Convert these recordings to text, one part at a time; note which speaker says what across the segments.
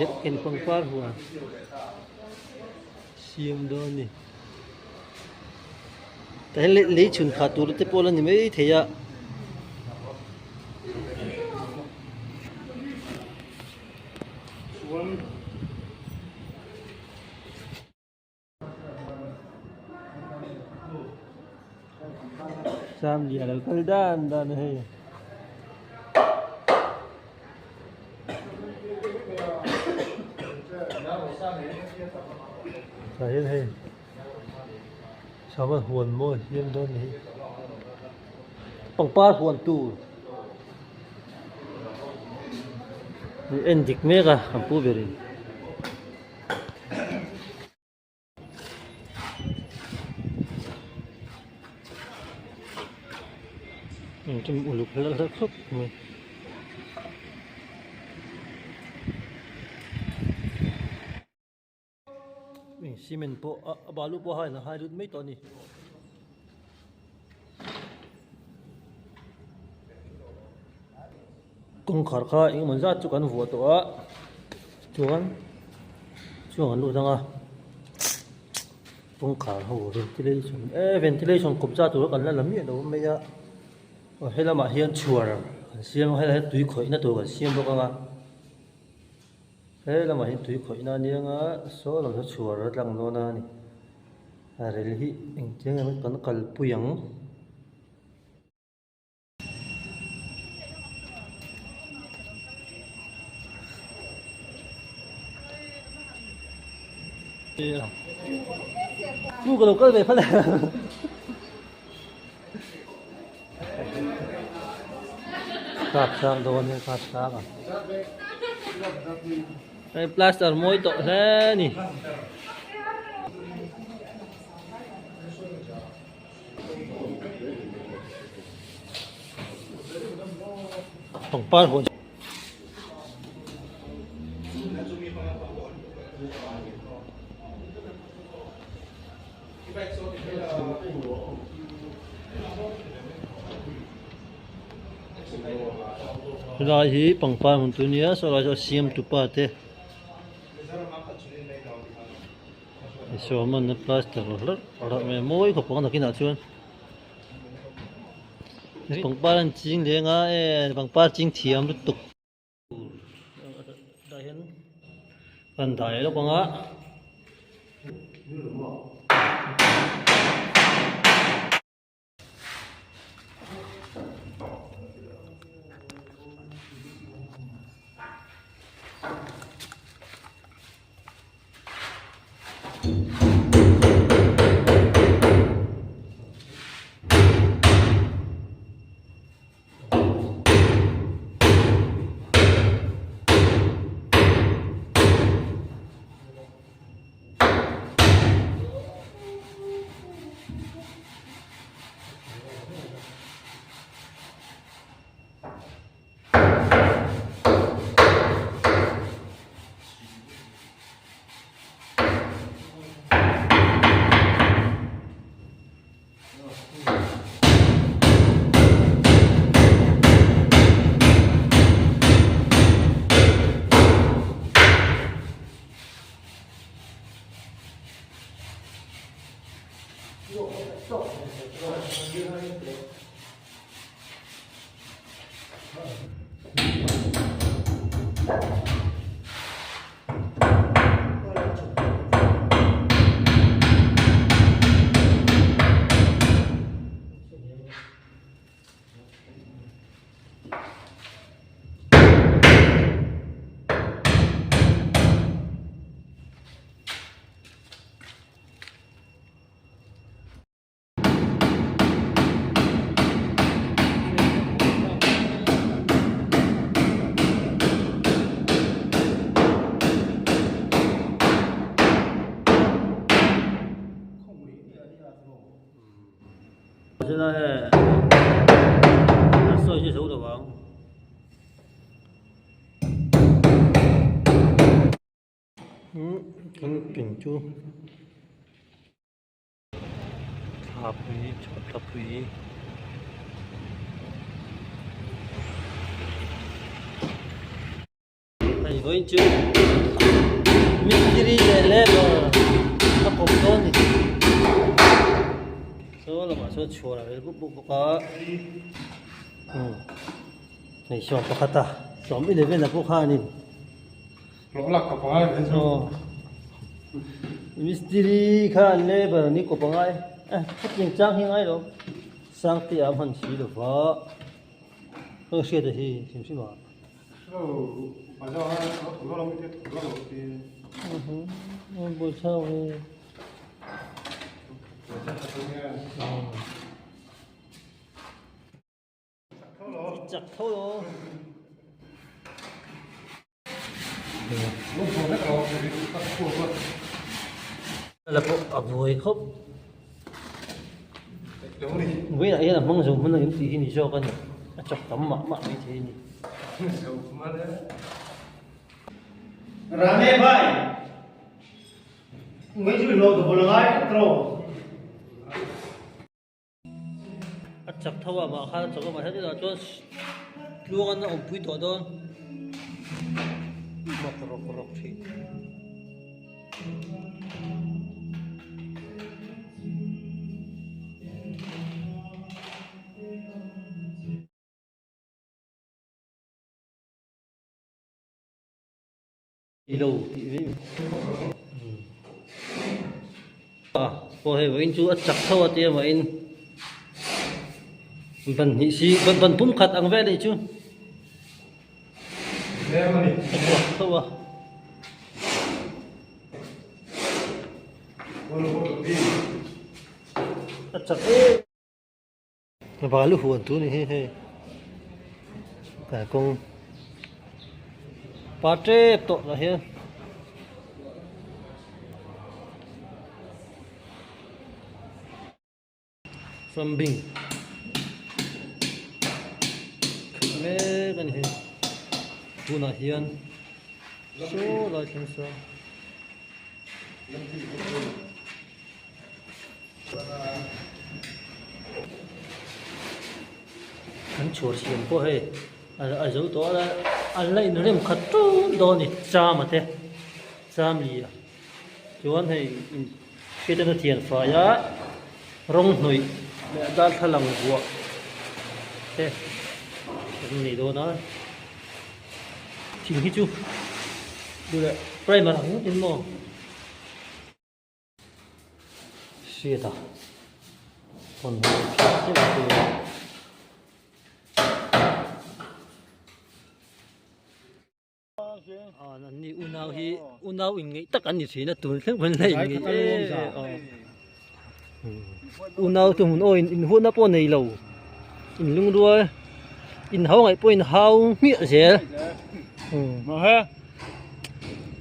Speaker 1: Derhken pangpar huan siam dawn a ni. Tah hian lei chhun khah tur te pawh la ni mai thei a. Samli a lo kal dan dan a hei. Tah hian hei sava huan maw a siam dawn a ni hi pangpar huan tur en dik mek a kan pu berin. Engkim uluk hleuh hleuh khawp mai. Cement pawh a balu pawh a hai lut mai tawh a ni. Kawngkhar kha engemaw zat chu kan vuah tawh a chuan chuan an lut ang a kawngkhar ho ventilation eh ventilation kawp zat tur kan la la miah lo mai a aw he lamah hian chhuar an siam a helai hian tui khawihna tur kan siam bawk ang a he lamah hian tui khawihna a nia nga saw lam saw chhuar a tlang dawn a ni a rel hi engtiang emaw kan kalpui ang. Pu ka lo kal ve phal e. Kap sang dawn hian kap sang a. Hei plaster mawi tawh hle ni. Pangpar huan Helai hi pangpar hmun tur nia saw lai saw a siam tupa te Sawman na plaster hlauh hlauh mai a mawi khawp ang nakinah chuan pangpar an ching leng a e pangpar ching thiam lutuk tah hian kan dai lawk ang a. Kan chu thlapui thlapui hei vawiin chu. Mistiri leh labour a kawp dawn ni. Saw lamah chuan chhuar a rel buk buk bawk a. Umm hei sawm pakhat a sawm eleven a pawh khanin.
Speaker 2: Hlawh lak kawp angai ve chu.
Speaker 1: Mistiri khan labour ni kawp angai. Eh hetiang chang hi ngai lo. Sangte a hman si lo va. Heng hriat a hi hrim hrim a. Chak tho lo. La pawh a buai khawp. Vawiinah hian a hmang zo hman angem tih hi ni zawk a ni. A chawk tam mah mah mai thei a ni.
Speaker 3: Rane bhai, ngai chu lo ta bol ngai tro.
Speaker 1: A chak tho a mah khan a chak a mahse tunah chuan tluang an awmpui tawh dawn mak rawk rawk thin. Ilo tih ve a pawh hei vawiin chu a chak tho a tia vawiin ban hnih si ban pum khat ang vel anih chu a chak tho a. A chak em balu huan tur ni hi hei kalkawng pa tep tawh lah hian plumbing khelh mek a ni hei tunah hian saw lai thleng sawn. Kan chhuar siam pawh hei a zo tawh a an la inrem khat ṭun dawn a ni chama te cham lia chuan hei hriatna thian fai a rawng hnawih leh darthlalang vuah te an nei dawn a thing hi chu duh leh primer ang ngawtin maw. Hriat a hawn hmel phian deuh tur a. An ni unau hi unau inngeih tak an ni thin a tun thleng pawn la inngeih em unau chu hmun aw inhuatna pawh nei lo inlungrual inhau ngaih pawh inhau hmiah zel.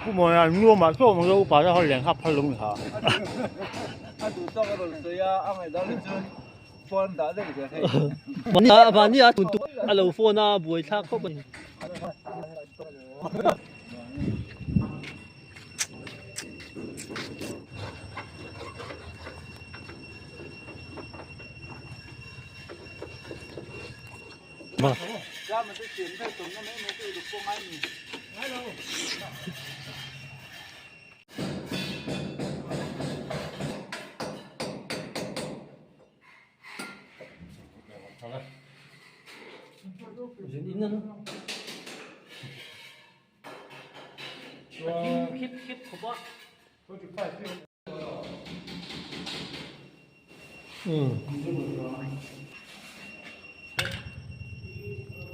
Speaker 3: Pu Mawia nuam ah chaw ang upa te ho leng kha phal lung ha.
Speaker 4: A duh tawk a rawn sawi a, a ngaihdan hi chu phone dah daih ve hei.
Speaker 1: Mahni a tun tuk a lo phone a buai thlak khawp a ni.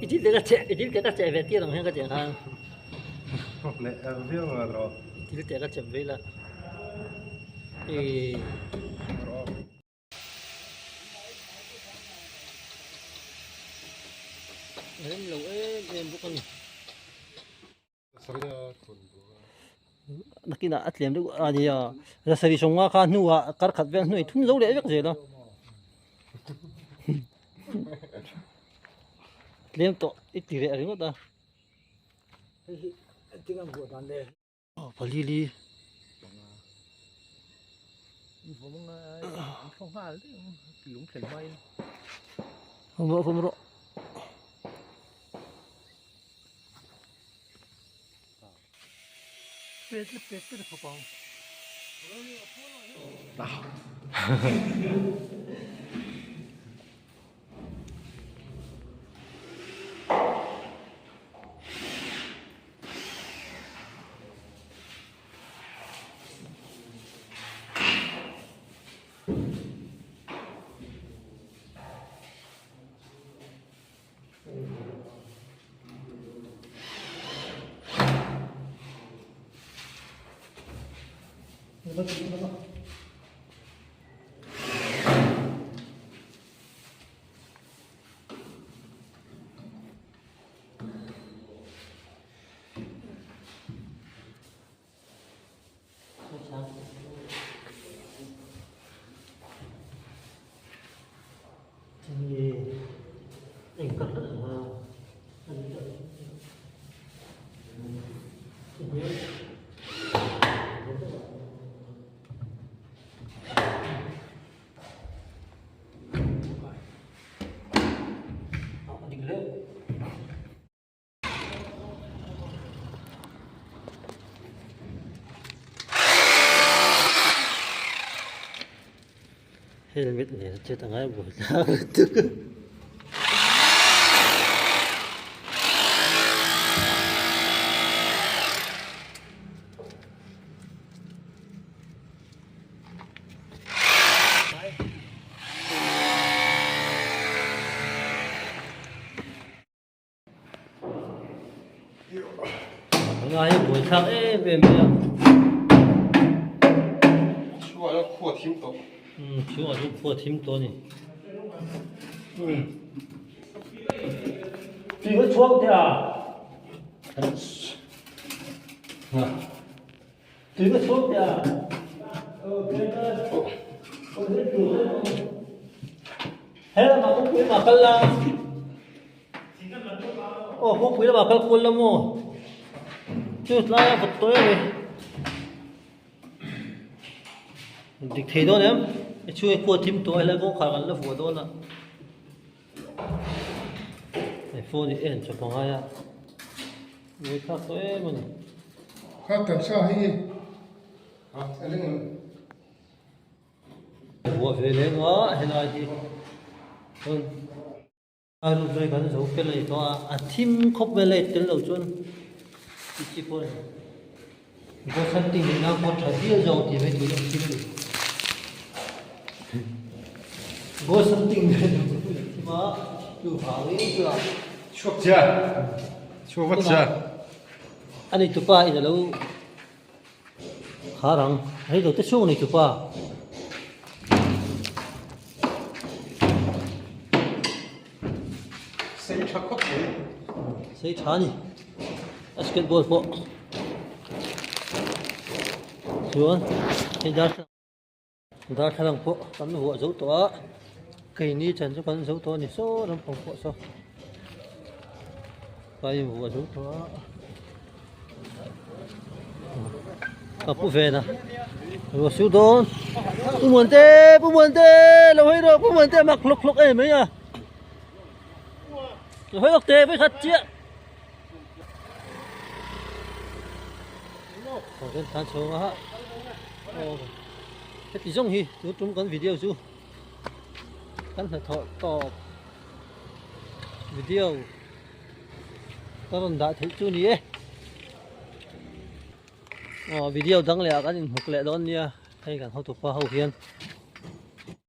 Speaker 1: I thil te ka cheh i thil te ka cheh ve tir ang hian ka cheh khan i thil te ka chep vel a ih. Rem lo em em bawk a ni. Nakinah a tlem deuh a nia zasarih sawmnga kha hnuah kar khat vel hnuai thum zo leh vek zel a tlem tawh i ti reh ringawt a palili rawh. pet la pet pet a khawp ang. Helmet nen a chet a ngai buai tlang lutuk a. Ngai hi buai thlak em em mai a.
Speaker 2: Chhuah a khua thim tawh.
Speaker 1: Umm chhungah chuan khua thim tawh a ni. Tui va chhuak teh a. Tui va chhuak teh a. He lamah kawngpui lamah kal la. Aw kawngpui lamah kal kual la maw? Chu tlai a vawt tawh em e. Dik thei dawn em? I chhung i khua thim tawh a helai kawngkhar kan la vuah dawn a. Hei phone hi en chawp a ngai a. Mawi thlak tawh em a ni.
Speaker 2: Kha taksa hi a ring em?
Speaker 1: Vuah ve leh nga helai hi chuan a ruk lai kan zo fel a ni tawh a a thim khawp mai light tel lo chuan chi chi pawh a ni ghost hunting nen a pawh tha viau zawk tih mai tur a thim a ni ghost hunting nen a thim a chu vangin chua
Speaker 2: Chhuak chia chhuak vat chia
Speaker 1: a ni tupa in alo Khar ang, hei lo te chhung a ni tupa.
Speaker 2: Sei tha khawp mai.
Speaker 1: Sei tha ni. A skateboard pawh. Chuan hei darthlalang darthlalang pawh kan vuah zo tawh a. Keini chan chu kan zo tawh a ni saw lampang pawh saw. Ka invuah zo tawh a ka pu ven a ruah su dawn pu muante pu muante lo hawi rawh pu muante a mak hlawk hlawk em mai a lo hawi lawk teh vawikhat chiah kan chhung a aw heti zawng hi tun tum kan video chu kan hnathawh tawp. Video ka rawn dah theih chu ni e aw video dang leh ah kan inhmuk leh dawn nia hei kan hotupa ho hian.